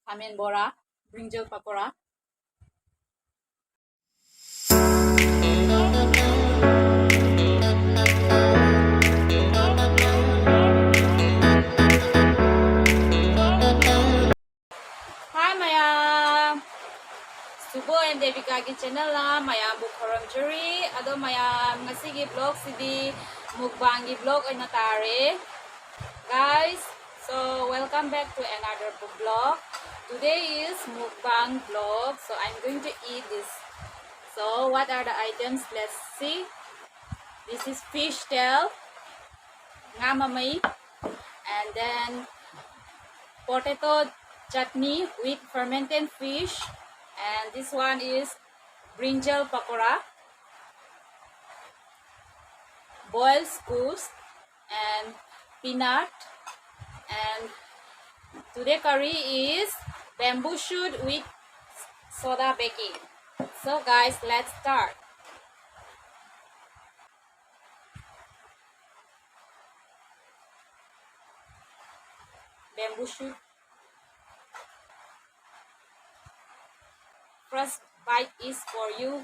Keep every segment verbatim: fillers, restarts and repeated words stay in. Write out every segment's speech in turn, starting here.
ꯈꯥꯃꯦꯟ ꯕꯣꯔꯥ, brinjal pakora. Hi ꯃꯌꯥꯝ, Subo and Devikaꯒꯤ channelꯗ ꯃꯌꯥꯝꯕꯨ ꯈꯣꯏꯔꯝꯖꯔꯤ꯫ ꯑꯗꯣ ꯃꯌꯥꯝ, ꯉꯁꯤꯒꯤ vlogꯁꯤꯗꯤ mukbangꯒꯤ vlog ꯑꯣꯏꯅ ꯇꯥꯔꯦ꯫ Guys, so welcome back to another vlog. Today is mukbang vlog, so I'm going to eat this. So what are the items? Let's see. This is fish tail, nga mamay, and then potato chutney with fermented fish, and this one is brinjal pakora, boiled squash, and peanut, and today curry is bamboo shoot with soda baking. So guys, let's start. Bamboo shoot. First bite is for you.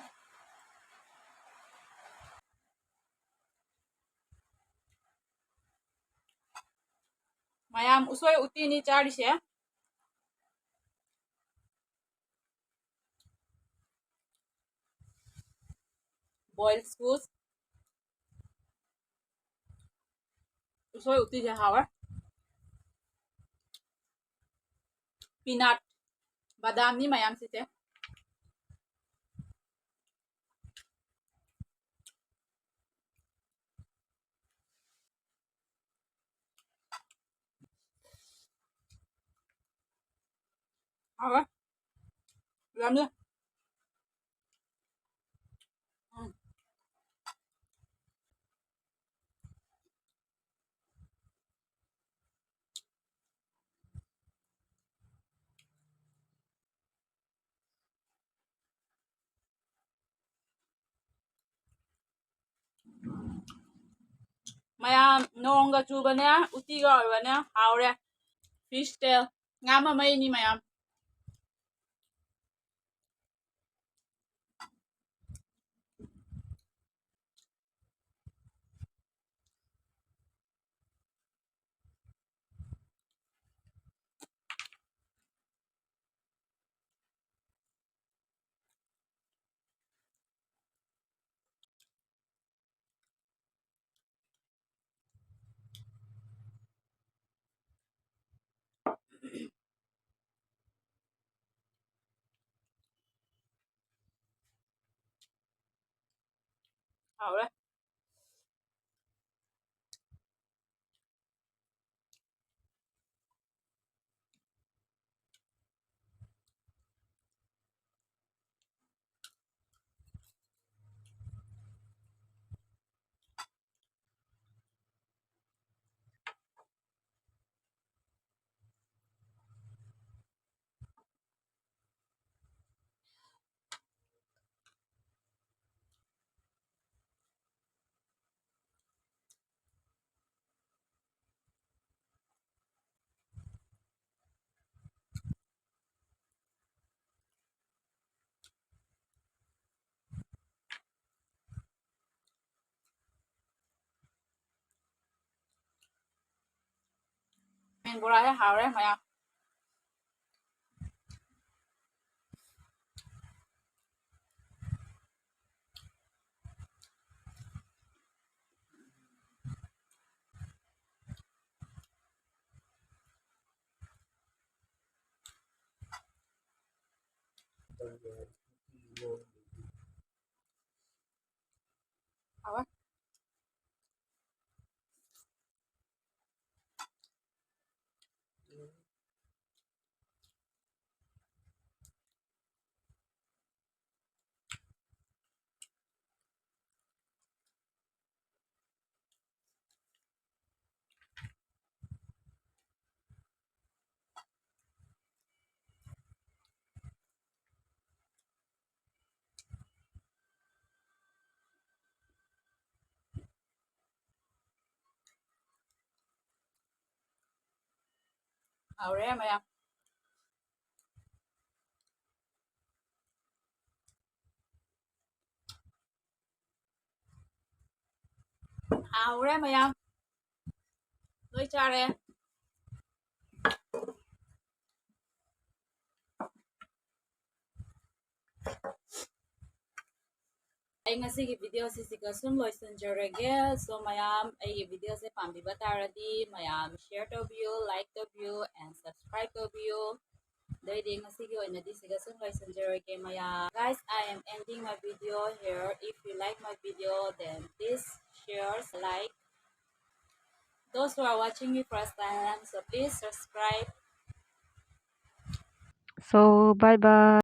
ꯃꯌꯥꯝ, ꯎꯁꯣꯏ ꯎꯇꯤꯅꯤ ꯆꯥꯔꯤꯁꯦ꯫ Boiled squash. ꯎꯁꯣꯏ ꯎꯇꯤꯁꯦ ꯍꯥꯎꯋꯦ꯫ Peanut, ꯕꯗꯥꯝꯅꯤ ꯃꯌꯥꯝ ꯁꯤꯁꯦ꯫ ꯍꯥꯎꯋꯦ꯫ ꯌꯥꯝꯅ꯫ ꯎꯝ꯫ ꯃꯌꯥꯝ, ꯅꯣꯡꯒ ꯆꯨꯕꯅꯦ, ꯎꯇꯤꯒ ꯑꯣꯏꯕꯅꯦ, ꯍꯥꯎꯔꯦ꯫ Fish tail, ꯉꯥ ꯃꯃꯩꯅꯤ ꯃꯌꯥꯝ꯫ ꯍꯥꯎꯔꯦ꯫ ꯃꯦꯟ ꯕꯣꯔꯥꯁꯦ ꯍꯥꯎꯔꯦ ꯃꯌꯥꯝ꯫ ꯍꯥꯎꯋꯦ꯫ ꯍꯥꯎꯔꯦ ꯃꯌꯥꯝ꯫ ꯍꯥꯎꯔꯦ ꯃꯌꯥꯝ꯫ ꯂꯣꯏ ꯆꯥꯔꯦ꯫ ꯑꯩ ꯉꯁꯤꯒꯤ video ꯁꯤꯁꯤꯒ ꯁꯨꯝ ꯂꯣꯏꯁꯤꯟꯖꯔꯒꯦ꯫ So ꯃꯌꯥꯝ ꯑꯩꯒꯤ video ꯁꯦ ꯄꯥꯝꯕꯤꯕ ꯇꯥꯔꯗꯤ ꯃꯌꯥꯝ share ꯇꯧꯕꯤꯌꯨ, like ꯇꯧꯕꯤꯌꯨ and subscribe ꯇꯧꯕꯤꯌꯨ꯫ ꯑꯗꯨꯑꯣꯏꯗꯤ ꯉꯁꯤꯒꯤ ꯑꯣꯏꯅꯗꯤ ꯁꯤꯒ ꯁꯨꯝ ꯂꯣꯏꯁꯤꯟꯖꯔꯒꯦ ꯃꯌꯥꯝ. Guys, I am ending my video here. If you like my video, then please share, like. Those who are watching me first time, so please subscribe. So, bye-bye.